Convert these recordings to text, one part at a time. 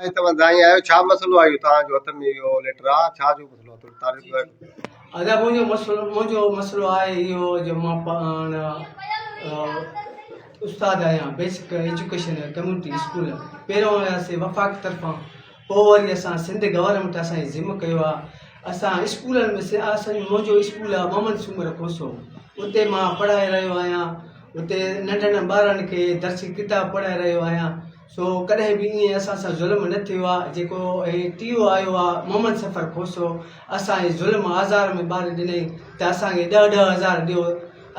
سائين توهان دانهين آهيو ڇا مسئلو آهي اهو توهان جو هٿ ۾ اهو ليٽر آ ڇا جو مسئلو آ ٿورو تعريف ٻڌايو. ادا منهنجو مسئلو منهنجو مسئلو آهي اهو جو مان پاڻ استاد آهيان بيسڪ ايجوڪيشن ڪميونٽي اسڪول پهريون هياسي وفاق طرفان پوء وري اسان سنڌ گورنمينٽ اسان جي ذمه ڪيو آ اسان اسڪولن ۾ اسان جو منهنجو اسڪول آ محمد سومر کوسو اتي مان پڙهائي رهيو آهيان اتي ننڍن ٻارن کي درسي ڪتاب پڙهائي رهيو آهيان سو ڪڏهن به ائين اسان سان ظلم نه ٿيو آ جيڪو هي ٽي او آيو آ محمد سفر کوسو اسان کي ظلم آزار ۾ ٻار ڏنئي ته اسان کي ڏهه ڏهه هزار ڏيو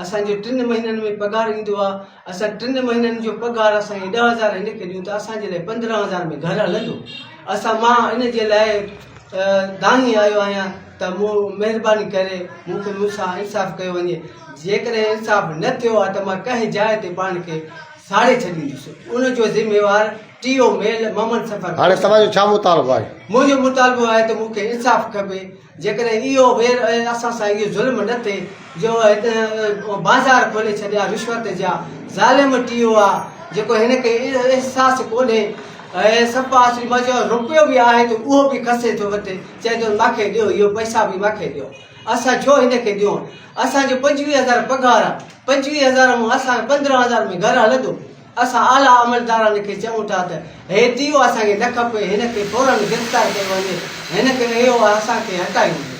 اسان جو ٽن مهينن ۾ پگهار ايندو آ اسان ٽن مهينن جو پگهار اسان کي 10,000 هن کي ڏيون ته اسان جي لاء 15,000 ۾ گهر هلندو اسان مان ان جي لاء دانهين آيو آهيان ته مون مهرباني ڪري مون کي مون سان انصاف ڪيو وڃي جيڪڏهن انصاف نه ٿيو آ ته مان ڪنهن جاء تي پاڻ کي ساڙي ڇڏيندس ان جو ذميوار ٽي او ميل محمد سفر هاڻي توهان جو ڇا مطالبو آهي؟ منهنجو مطالبو آهي ته مون کي انصاف کپي جيڪڏهن اهو وير اسان سان اهو ظلم نه ٿئي جو هت بازار کولي ڇڏيا رشوت جا ظالم ٽي او آ جيڪو هن کي احساس ڪونهي ۽ صفا اصلي مان چيو روپيو به آهي ته اهو به کسي ٿو وٺي چئي ٿو ماکي ڏيو اهو پئسا به ماکي ڏيو اسان ڇو هن کي ڏيون اسان جو 25,000 پگهار آ 25,000 مان اسان کي 15,000 ۾ گهر هلندو. اسان اعليٰ عملدارن کي چئون ٿا ته هي ٽيو اسان کي نه کپي، هن کي فورن گرفتار ڪيو وڃي، هن کي اهو اسان کي هٽايو وڃي.